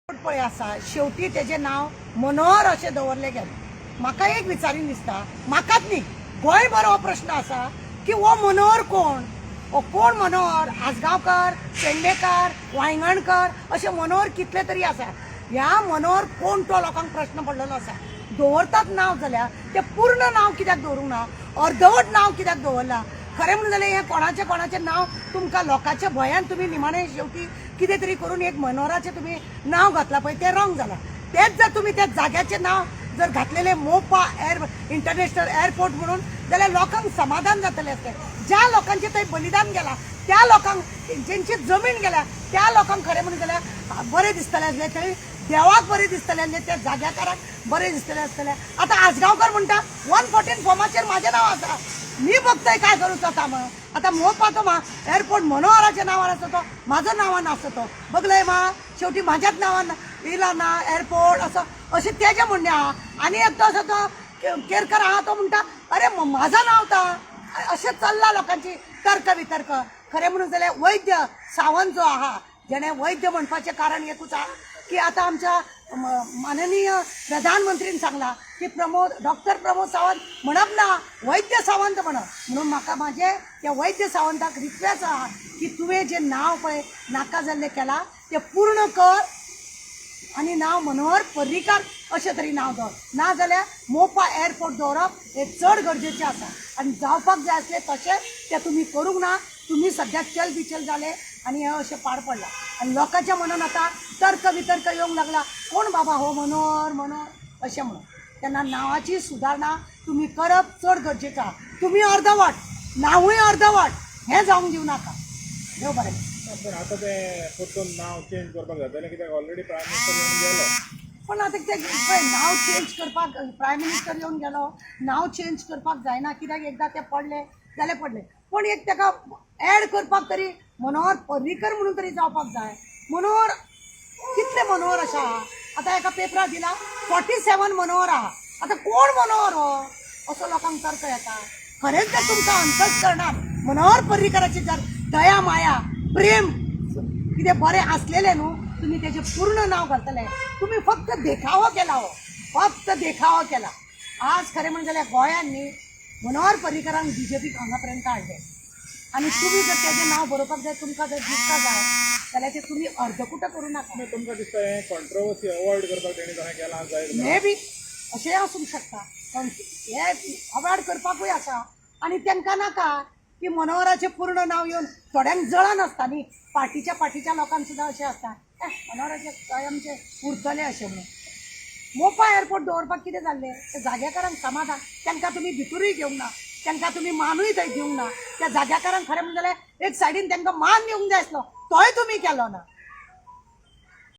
पळय आसा, शेवटी तेजें नांव मनोहर अशें दवरलें गेलें. म्हाका एक विचारीन दिसता, म्हाकाच न्ही, गोंयभर हो प्रश्न आसा की हो मनोहर कोण? हो कोण मनोहर? आजगांवकर, पेडणेकार, वायंगणकर अशे मनोहर कितले तरी आसा. ह्या मनोहर कोण तो लोकांक प्रश्न पडलेलो आसा. दवरतात नांव जाल्यार तें पूर्ण नांव कित्याक दवरूंक ना? अर्दवट नांव कित्याक दवरलां? खरें म्हणून जाल्यार हें कोणाचें कोणाचें नांव तुमकां लोकांच्या भंयान तुमी निमाणें शेवटी कितें तरी करून एक मनोहराचें तुमी नांव घातलां पळय, तें रॉंग जालां. तेंच जर तुमी त्या जाग्याचें नांव जर घातलेलें मोपा एअर इंटरनॅशनल एअरपोर्ट म्हणून जाल्यार लोकांक समाधान जातलें आसलें. ज्या लोकांचें थंय बलिदान गेलां, त्या लोकांक, जेंची जमीन गेल्या त्या लोकांक खरें म्हणून जाल्यार बरें दिसतलें आसलें, थंय देवाक बरें दिसतलें आसलें, त्या जाग्याकाराक बरें दिसतलें आसतलें. आतां आजगांवकर म्हणटा 114 फॉर्माचेर म्हाजें नांव आसा, मी बघतय काय करूं जाता म्हणून. आतां मोपा तो एअरपोर्ट मनोहराच्या नांवार आसा, तो म्हाजो नांवान आसा, तो बगलय मा शेवटी म्हाज्याच नांवान येयला ना एअरपोर्ट असो अशें तेजें म्हणणें आहा. आनी एकटो असो तो केरकर आहा, तो म्हणटा अरे म्हाजो नांव ता. अशें चल्लां लोकांची तर्क वितर्क. खरें म्हणून जाल्यार वैद्य सावंत जो आहा, जेणे वैद्य म्हणपाचें कारण एकूच आहा की आतां आमच्या माननीय प्रधानमंत्रीन सांगलां की प्रमोद, डॉक्टर प्रमोद सावंत म्हणप ना, वैद्य सावंत म्हणप. म्हणून म्हाका म्हाजें त्या वैद्य सावंताक रिक्वेस्ट आहा की तुवें जें नांव पळय नाका जाल्लें केलां तें पूर्ण कर आनी नांव मनोहर पर्रीकार अशें तरी नांव दवर, ना जाल्यार मोपा एअरपोर्ट दवरप हें चड गरजेचें आसा आनी जावपाक जाय आसलें तशें तें तुमी करूंक ना. तुमी सद्याक चल बिचल जाले आनी हें अशें पाड पडलां आनी लोकांच्या मनान आतां तर्क वितर्क येवंक लागला, कोण बाबा हो मनोहर मनोहर अशें म्हणून. तेन्ना नांवाची सुदारणा तुमी करप चड गरजेचें आहा. तुमी अर्दवट, नांवूय अर्दवट, हें जावंक दिवं नाका. देव बरें. पूण आतां तें परतून नांव चेंज करपाक जातलें कित्याक ऑलरेडी प्रायम मिनिस्टर येवन गेलो. पण आतां तें पळय नांव चेंज करपाक प्रायम मिनिस्टर येवन गेलो, नांव चेंज करपाक जायना कित्याक एकदां तें पडलें जाल्यार पडलें. पूण एक ताका एड करपाक तरी मनोहर पर्रीकर म्हणून तरी जावपाक जाय. मनोहर कितले मनोहर अशें आहा. आतां एका पेपरार दिला 47 मनोहर आहा. आतां कोण मनोहर हो असो लोकांक तर्क येता. खरेंच जर तुमकां अंतस्करणान मनोहर पर्रीकराची जर दया माया प्रेम कितें बरें आसलेलें न्हू, तुमी तेजें पूर्ण नांव घालतले. तुमी फक्त देखावो केला, हो फक्त देखावो केला. आज खरें म्हणून जाल्यार गोंयान न्ही मनोहर पर्रीकरांक बीजेपीक हांगा पर्यंत हाडलें आनी तुमी जर तेजें नांव बरोवपाक जाय, तुमकां जर दिसता जाय जाल्यार तें तुमी अर्दकुटो करूं नाका. तुमकां दिसता हें कॉन्ट्रोवर्सी अवॉयड करपाक तेणी तशें केलां जायत? मे बी अशेंय आसूंक शकता. पण हे अवॉयड करपाकूय आसा आनी तांकां नाका की मनोहराचें पूर्ण नांव येवन थोड्यांक जळन आसता न्ही, पार्टीच्या पार्टीच्या लोकांक सुद्दां अशें आसता मनोहराचें कायमचें उरतलें अशें म्हणून. मोपा एअरपोर्ट दवरपाक कितें जाल्लें, त्या जाग्याकारांक समाधान, तांकां तुमी भितरूय घेवंक ना, तांकां तुमी मानूय थंय दिवंक ना. त्या जाग्याकारांक खरें म्हणून जाल्यार एक सायडीन तांकां मान दिवंक जाय आसलो, तोय तुमी केलो ना.